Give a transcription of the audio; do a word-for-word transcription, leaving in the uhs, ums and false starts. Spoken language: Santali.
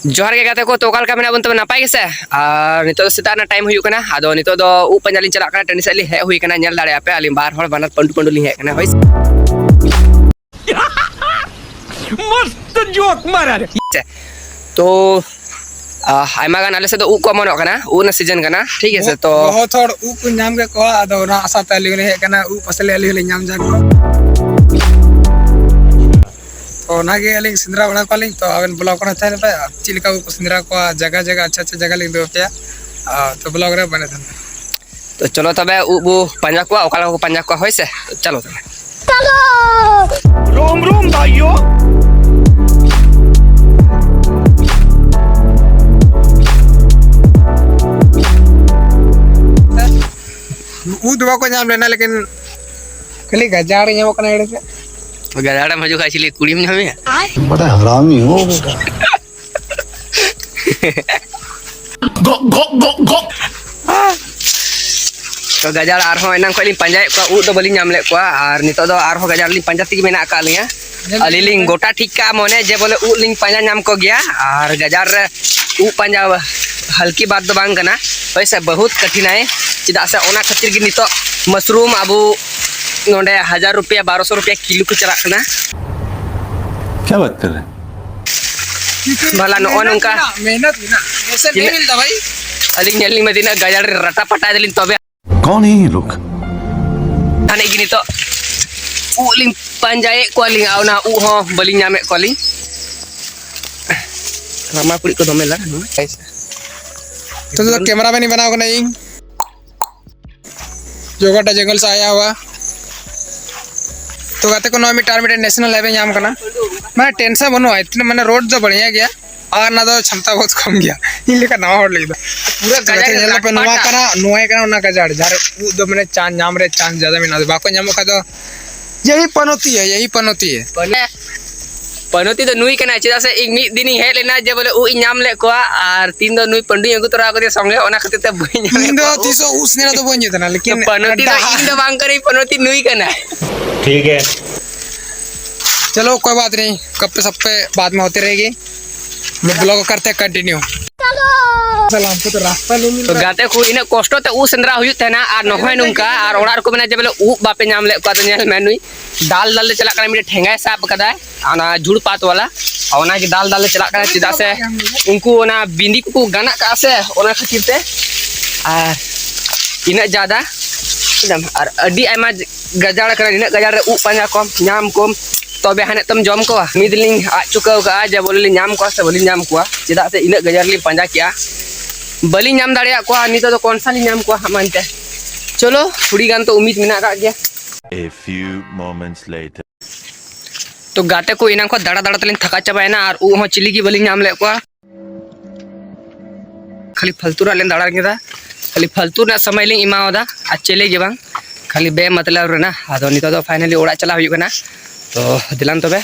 ᱡᱚᱦᱟᱨ ᱜᱮ ᱜᱟᱛᱮ ᱠᱚ, ᱛᱚ ᱚᱠᱟ ᱞᱮᱠᱟ ᱢᱮᱱᱟᱜ ᱵᱚᱱ ᱛᱟᱵᱚᱱ? ᱱᱟᱯᱟᱭ ᱜᱮᱥᱮ? ᱟᱨ ᱱᱤᱛᱚᱜ ᱫᱚ ᱥᱮᱛᱟᱜ ᱨᱮᱱᱟᱜ ᱴᱟᱭᱤᱢ ᱦᱩᱭᱩᱜ ᱠᱟᱱᱟ᱾ ᱟᱫᱚ ᱱᱤᱛᱚᱜ ᱫᱚ ᱩᱵ ᱯᱟᱸᱡᱟ ᱞᱤᱧ ᱪᱟᱞᱟᱜ ᱠᱟᱱᱟ, ᱴᱟᱺᱰᱤ ᱥᱮᱫ ᱞᱤᱧ ᱦᱮᱡ ᱦᱩᱭ ᱠᱟᱱᱟ᱾ ᱧᱮᱞ ᱫᱟᱲᱮᱭᱟᱜᱼᱟ ᱯᱮ, ᱟᱹᱞᱤᱧ ᱵᱟᱨ ᱦᱚᱲ ᱵᱟᱱᱟᱨ ᱯᱟᱹᱸᱰᱩ ᱯᱟᱹᱸᱰᱩ ᱞᱤᱧ ᱦᱮᱡ ᱠᱟᱱᱟ, ᱦᱳᱭ ᱥᱮ᱾ ᱢᱚᱥᱛ ᱡᱳᱠ ᱢᱟᱨᱟ ᱨᱮ᱾ ᱛᱚ ᱟᱭᱢᱟ ᱜᱟᱱ ᱟᱞᱮ ᱥᱮᱫ ᱫᱚ ᱩᱵ ᱠᱚ ᱚᱢᱚᱱᱚᱜ ᱠᱟᱱᱟ, ᱩᱵ ᱨᱮᱱᱟᱜ ᱥᱤᱡᱚᱱ ᱠᱟᱱᱟ, ᱴᱷᱤᱠ ᱟᱪᱷᱮ᱾ ᱛᱚ ᱵᱚᱦᱩᱛ ᱦᱚᱲ ᱩᱵ ᱠᱚ ᱧᱟᱢ ᱠᱮᱫ ᱠᱚᱣᱟ, ᱟᱫᱚ ᱚᱱᱟ ᱟᱥᱟ ᱛᱮ ᱟᱹᱞᱤᱧ ᱦᱚᱸᱞᱤᱧ ᱦᱮᱡ ᱟᱠᱟᱱᱟ, ᱩᱵ ᱯᱟᱥᱮᱡ ᱟᱹᱞᱤᱧ ᱦᱚᱸᱞᱤᱧ ᱧᱟᱢ ᱡᱟ ᱠᱚ᱾ ᱛᱚ ᱚᱱᱟᱜᱮ ᱟᱹᱞᱤᱧ ᱥᱮᱸᱫᱽᱨᱟ ᱵᱟᱲᱟ ᱠᱚᱣᱟᱞᱤᱧ᱾ ᱛᱚ ᱟᱵᱮᱱ ᱵᱞᱚᱜ ᱨᱮ ᱛᱟᱦᱮᱱ ᱯᱮ, ᱟᱨ ᱪᱮᱫ ᱞᱮᱠᱟ ᱩᱵ ᱠᱚ ᱥᱮᱸᱫᱽᱨᱟ ᱠᱚᱣᱟ, ᱡᱟᱭᱜᱟ ᱡᱟᱭᱜᱟ ᱟᱪᱪᱷᱟ ᱟᱪᱪᱷᱟ ᱡᱟᱭᱜᱟ ᱞᱤᱧ ᱩᱫᱩᱜ ᱟᱯᱮᱭᱟ᱾ ᱟᱨ ᱛᱚ ᱵᱞᱚᱜ ᱨᱮ ᱵᱮᱱᱟᱣ ᱛᱟᱦᱮᱱ ᱯᱮ᱾ ᱛᱚ ᱪᱚᱞᱚ ᱛᱚᱵᱮ ᱩᱵ ᱵᱚ ᱯᱟᱸᱡᱟ ᱠᱚᱣᱟ, ᱚᱠᱟ ᱞᱮᱠᱟ ᱠᱚ ᱯᱟᱸᱡᱟ ᱠᱚᱣᱟ, ᱦᱳᱭ ᱥᱮ? ᱪᱚᱞᱚ ᱛᱚᱵᱮ᱾ ᱨᱳᱢ ᱨᱳᱢ ᱵᱷᱟᱭᱭᱳ᱾ ᱩᱫ ᱫᱚ ᱵᱟᱠᱚ ᱧᱟᱢ ᱞᱮᱱᱟ, ᱞᱮᱠᱤᱱ ᱠᱷᱟᱹᱞᱤ ᱜᱟᱡᱟᱲ ᱧᱟᱢᱚᱜ ᱠᱟᱱᱟ ᱮᱲᱮ ᱛᱮ᱾ ᱜᱟᱡᱟᱲᱮᱢ ᱦᱤᱡᱩᱜ ᱠᱷᱟᱡ ᱪᱤᱞᱤ ᱠᱩᱲᱤᱢ ᱧᱟᱢᱮᱭᱟ? ᱵᱟᱲᱟ ᱦᱟᱨᱟᱢᱤ ᱦᱚᱸ ᱵᱮᱴᱟ᱾ ᱛᱚ ᱜᱟᱡᱟᱲ ᱟᱨᱦᱚᱸ ᱮᱱᱟᱝ ᱠᱷᱚᱱ ᱞᱤᱧ ᱯᱟᱸᱡᱟᱭᱮᱫ ᱠᱚᱣᱟ, ᱩᱫ ᱫᱚ ᱵᱟᱹᱞᱤᱧ ᱧᱟᱢ ᱞᱮᱫ ᱠᱚᱣᱟ, ᱟᱨ ᱱᱤᱛᱚᱜ ᱫᱚ ᱟᱨᱦᱚᱸ ᱜᱟᱡᱟᱲ ᱞᱤᱧ ᱯᱟᱸᱡᱟ ᱛᱮᱜᱮ ᱢᱮᱱᱟᱜ ᱟᱠᱟᱫ ᱞᱤᱧᱟ᱾ ᱟᱹᱞᱤᱧ ᱞᱤᱧ ᱜᱚᱴᱟ ᱴᱷᱤᱠ ᱠᱟᱜᱼᱟ ᱢᱚᱱᱮ ᱡᱮ ᱵᱚᱞᱮ ᱩᱫ ᱞᱤᱧ ᱯᱟᱸᱡᱟ ᱧᱟᱢ ᱠᱚᱜᱮᱭᱟ, ᱟᱨ ᱜᱟᱡᱟᱲ ᱨᱮ ᱩᱵ ᱯᱟᱸᱡᱟ ᱦᱟᱞᱠᱤ ᱵᱟᱛ ᱫᱚ ᱵᱟᱝ ᱠᱟᱱᱟ, ᱦᱳᱭ ᱥᱮ, ᱵᱚᱦᱩᱛ ᱠᱟᱴᱷᱤᱱᱟᱭ᱾ ᱪᱮᱫᱟᱜ ᱥᱮ ᱚᱱᱟ ᱠᱷᱟᱹᱛᱤᱨ ᱜᱮ ᱱᱤᱛᱚᱜ ᱢᱟᱥᱨᱩᱢ ᱟᱵᱚ ᱱᱚᱰᱮ ᱦᱟᱡᱟᱨ ᱨᱩᱯᱤᱭᱟ, ᱵᱟᱨᱚᱥᱚ ᱨᱩᱯᱤᱭᱟ ᱠᱤᱞᱳ ᱠᱚ ᱪᱟᱞᱟᱜ ᱠᱟᱱᱟ᱾ ᱠᱭᱟ ᱵᱟᱛ ᱠᱟᱨ ᱨᱮ ᱦᱮᱸ? ᱵᱷᱟᱞᱟ ᱱᱚᱜᱼᱚ ᱱᱚᱝᱠᱟ᱾ ᱢᱮᱦᱱᱚᱛ ᱢᱮᱱᱟᱜ, ᱢᱮᱦᱱᱚᱛ ᱢᱮᱱᱟᱜ, ᱮᱭᱥᱮ ᱛᱤᱱᱟᱹᱜ ᱱᱟᱦᱤ ᱢᱤᱞᱛᱟ ᱵᱷᱟᱭ᱾ ᱟᱹᱞᱤᱧ ᱧᱮᱞ ᱞᱤᱧ ᱢᱟ ᱛᱤᱱᱟᱹᱜ ᱜᱟᱡᱟᱲ ᱨᱮ ᱨᱟᱴᱟ ᱯᱟᱴᱟᱭ ᱫᱟᱞᱤᱧ ᱛᱚᱵᱮ᱾ ᱠᱚᱱ ᱦᱮ ᱭᱮ ᱞᱳᱜ? ᱟᱹᱱᱤᱡ ᱜᱮ ᱱᱤᱛᱚᱜ ᱩᱵ ᱞᱤᱧ ᱯᱟᱸᱡᱟᱭᱮᱫ ᱠᱚᱣᱟᱞᱤᱧ, ᱟᱨ ᱚᱱᱟ ᱩᱵ ᱦᱚᱸ ᱵᱟᱹᱞᱤᱧ ᱧᱟᱢᱮᱫ ᱠᱚᱣᱟᱞᱤᱧ᱾ ᱨᱟᱢᱟ ᱠᱩᱲᱤ ᱠᱚ ᱫᱚᱢᱮ ᱞᱟ ᱱᱚᱣᱟ᱾ ᱛᱚ, ᱛᱚ ᱠᱮᱢᱮᱨᱟᱢᱮᱱ ᱤᱧ ᱵᱮᱱᱟᱣ ᱠᱟᱱᱟ ᱤᱧ᱾ ᱡᱚᱜᱟᱴᱟ ᱡᱚᱝᱜᱚᱞ ᱥᱮ ᱟᱭᱟ ᱦᱩᱣᱟ᱾ ᱛᱚ ᱜᱟᱛᱮ ᱠᱚ, ᱱᱚᱣᱟ ᱢᱤᱫᱴᱟᱝ ᱟᱨ ᱢᱤᱫᱴᱮᱱ ᱱᱮᱥᱱᱟᱞ ᱦᱟᱭᱣᱮ ᱧᱟᱢ ᱠᱟᱱᱟ, ᱢᱟᱱᱮ ᱴᱮᱱᱥᱚᱱ ᱵᱟᱹᱱᱩᱜᱼᱟ, ᱤᱛᱱᱟ ᱢᱟᱱᱮ ᱨᱳᱰ ᱫᱚ ᱵᱟᱲᱤᱭᱟ ᱜᱮᱭᱟ᱾ ᱟᱨ ᱚᱱᱟ ᱫᱚ ᱪᱷᱟᱢᱛᱟ ᱵᱚᱦᱩᱛ ᱠᱚᱢ ᱜᱮᱭᱟ, ᱤᱧ ᱞᱮᱠᱟ ᱱᱟᱣᱟ ᱦᱚᱲ ᱞᱟᱹᱜᱤᱫ ᱫᱚ᱾ ᱯᱩᱨᱟᱹ ᱛᱚ ᱜᱟᱡᱟᱲ ᱜᱟᱛᱮ ᱨᱮ ᱧᱮᱞ ᱞᱟᱯᱮ, ᱱᱚᱣᱟ ᱨᱟᱴᱯᱟᱴᱟ᱾ ᱠᱟᱱᱟ, ᱱᱚᱣᱟ ᱠᱟᱱᱟ ᱚᱱᱟ ᱜᱟᱡᱟᱲ, ᱡᱟᱦᱟᱸ ᱨᱮ ᱩᱫ ᱫᱚ ᱢᱟᱱᱮ ᱪᱟᱱ ᱧᱟᱢ ᱨᱮ ᱪᱟᱱᱥ ᱡᱟᱫᱟ ᱢᱮᱱᱟᱜᱼᱟ, ᱵᱟᱠᱚ ᱧᱟᱢᱚᱜ ᱠᱷᱟᱡ ᱫᱚ ᱭᱮᱦᱤ ᱯᱟᱱᱚᱛᱤ ᱦᱮ, ᱭᱮᱦᱤ ᱯᱟᱱᱚᱛᱤ ᱦᱮ᱾ ᱯᱟᱱᱚᱛᱤ ᱫᱚ ᱱᱩᱭ ᱠᱟᱱᱟᱭ, ᱪᱮᱫᱟᱜ ᱥᱮ ᱤᱧ ᱢᱤᱫ ᱫᱤᱱᱤᱧ ᱦᱮᱡ ᱞᱮᱱᱟ ᱡᱮ ᱵᱚᱞᱮ ᱩᱵ ᱤᱧ ᱧᱟᱢ ᱞᱮᱫ ᱠᱚᱣᱟ, ᱟᱨ ᱛᱤᱦᱤᱧ ᱫᱚ ᱱᱩᱭ ᱯᱟᱹᱱᱰᱩᱧ ᱟᱹᱜᱩ ᱛᱚᱨᱟ ᱟᱠᱟᱫᱮᱭᱟ ᱥᱚᱸᱜᱮ, ᱚᱱᱟ ᱠᱷᱟᱹᱛᱤᱨ ᱛᱮ ᱵᱟᱹᱧ ᱧᱟᱢ ᱤᱧ ᱞᱮᱫ ᱫᱚ ᱠᱚᱣᱟ᱾ ᱛᱤᱥ ᱦᱚᱸ ᱩᱵ ᱥᱮᱸᱫᱽᱨᱟ ᱫᱚ ᱵᱟᱹᱧ ᱤᱫᱤ ᱛᱟᱦᱮᱱᱟ, ᱞᱮᱠᱤᱱ ᱯᱟᱱᱚᱛᱤ ᱫᱚ ᱰᱟᱦᱟᱨ ᱤᱧ ᱫᱚ ᱵᱟᱝ ᱠᱟᱹᱱᱟᱹᱧ, ᱯᱟᱱᱚᱛᱤ ᱱᱩᱭ ᱠᱟᱱᱟᱭ᱾ ᱴᱷᱤᱠ ᱦᱮ᱾ ᱪᱚᱞᱚ, ᱠᱚᱭ ᱵᱟᱛ ᱱᱟᱦᱤ, ᱠᱟᱯ ᱯᱮ ᱥᱟᱵ ᱯᱮ, ᱵᱟᱫ ᱢᱮ ᱦᱳᱛᱮ ᱨᱮᱦᱮᱜᱤ᱾ ᱵᱞᱚᱜ ᱠᱟᱨᱛᱮ ᱠᱚᱱᱴᱤᱱᱤᱭᱩ᱾ ᱥᱟᱞᱟᱢ ᱠᱚ ᱛᱚ ᱨᱟᱥᱛᱟ ᱞᱩᱢᱤ ᱛᱚ ᱜᱟᱛᱮ ᱠᱚ, ᱤᱱᱟᱹᱜ ᱠᱚᱥᱴᱚ ᱛᱮ ᱩᱵ ᱥᱮᱸᱫᱽᱨᱟ ᱦᱩᱭᱩᱜ ᱛᱟᱦᱮᱱᱟ, ᱟᱨ ᱱᱚᱜᱼᱚᱭ ᱱᱚᱝᱠᱟ, ᱟᱨ ᱚᱲᱟᱜ ᱨᱮᱠᱚ ᱢᱮᱱᱟ ᱡᱮ ᱵᱚᱞᱮ ᱩᱵ ᱵᱟᱯᱮ ᱧᱟᱢ ᱞᱮᱫ ᱠᱚᱣᱟ᱾ ᱟᱫᱚ ᱧᱮᱞ ᱢᱮ, ᱱᱩᱭ ᱫᱟᱞ ᱫᱟᱞ ᱛᱮ ᱪᱟᱞᱟᱜ ᱠᱟᱱᱟ, ᱢᱤᱫᱴᱮᱱ ᱴᱷᱮᱸᱜᱟᱭ ᱥᱟᱵ ᱠᱟᱫᱟᱭ, ᱚᱱᱟ ᱡᱷᱩᱲ ᱯᱟᱛ ᱣᱟᱞᱟ, ᱟᱨ ᱚᱱᱟᱜᱮ ᱫᱟᱞ ᱫᱟᱞ ᱛᱮ ᱪᱟᱞᱟᱜ ᱠᱟᱱᱟ, ᱪᱮᱫᱟᱜ ᱥᱮ ᱩᱱᱠᱩ ᱚᱱᱟ ᱵᱤᱸᱫᱤ ᱠᱚᱠᱚ ᱜᱟᱱᱟᱜ ᱠᱟᱜᱼᱟ ᱥᱮ, ᱚᱱᱟ ᱠᱷᱟᱹᱛᱤᱨ ᱛᱮ᱾ ᱟᱨ ᱤᱱᱟᱹᱜ ᱡᱟᱫᱟ, ᱟᱨ ᱟᱹᱰᱤ ᱟᱭᱢᱟ ᱜᱟᱡᱟᱲ ᱠᱟᱱᱟ, ᱱᱤᱱᱟᱹᱜ ᱜᱟᱡᱟᱲ ᱨᱮ ᱩᱵ ᱯᱟᱸᱡᱟ ᱠᱚᱢ ᱧᱟᱢ ᱠᱚᱢ, ᱛᱚᱵᱮ ᱦᱟᱱᱮ ᱛᱚᱢ ᱡᱚᱢ ᱠᱚᱣᱟ᱾ ᱩᱢᱤᱫ ᱞᱤᱧ ᱟᱫ ᱪᱩᱠᱟᱹᱣ ᱠᱟᱜᱼᱟ ᱡᱮ ᱵᱚᱞᱮ ᱞᱤᱧ ᱧᱟᱢ ᱠᱚᱣᱟ ᱥᱮ ᱵᱟᱹᱞᱤᱧ ᱧᱟᱢ ᱠᱚᱣᱟ, ᱪᱮᱫᱟᱜ ᱥᱮ ᱤᱱᱟᱹᱜ ᱜᱟᱡᱟᱲ ᱞᱤᱧ ᱯᱟᱸᱡᱟ ᱠᱮᱜᱼᱟ, ᱵᱟᱹᱞᱤᱧ ᱧᱟᱢ ᱫᱟᱲᱮᱭᱟᱜ ᱠᱚᱣᱟ᱾ ᱱᱤᱛᱚᱜ ᱫᱚ ᱠᱚᱱᱥᱟ ᱞᱤᱧ ᱧᱟᱢ ᱠᱚᱣᱟ ᱦᱟᱸᱜ ᱢᱮᱱᱛᱮ᱾ ᱪᱚᱞᱚ, ᱛᱷᱚᱲᱤ ᱜᱟᱱ ᱛᱚ ᱩᱢᱤᱫ ᱢᱮᱱᱟᱜ ᱟᱠᱟᱫ ᱜᱮᱭᱟ᱾ A few moments later. ᱛᱚ ᱜᱟᱛᱮ ᱠᱚ, ᱮᱱᱟᱝ ᱠᱷᱚᱱ ᱫᱟᱬᱟ ᱫᱟᱬᱟ ᱛᱮᱞᱤᱧ ᱛᱷᱟᱠᱟ ᱪᱟᱵᱟᱭᱮᱱᱟ ᱟᱨ ᱩᱵ ᱦᱚᱸ ᱪᱤᱞᱤ ᱜᱮ ᱵᱟᱹᱞᱤᱧ ᱧᱟᱢ ᱞᱮᱫ ᱠᱚᱣᱟ᱾ ᱠᱷᱟᱹᱞᱤ ᱯᱷᱟᱞᱛᱩ ᱨᱮᱱᱟᱜ ᱞᱤᱧ ᱫᱟᱬᱟ ᱠᱮᱫᱟ, ᱠᱷᱟᱹᱞᱤ ᱯᱷᱟᱞᱛᱩ ᱨᱮᱱᱟᱜ ᱥᱚᱢᱚᱭ ᱞᱤᱧ ᱮᱢᱟᱣᱟᱫᱟ ᱟᱨ ᱪᱤᱞᱤ ᱜᱮ ᱵᱟᱝ, ᱠᱷᱟᱹᱞᱤ ᱵᱮ ᱢᱚᱛᱞᱚᱵ ᱨᱮᱱᱟᱜ᱾ ᱟᱫᱚ ᱱᱤᱛᱚᱜ ᱫᱚ finally ᱚᱲᱟᱜ ᱪᱟᱞᱟᱜ ᱦᱩᱭᱩᱜ ᱠᱟᱱᱟ᱾ ᱛᱚ ᱫᱮᱞᱟᱱ ᱛᱚᱵᱮ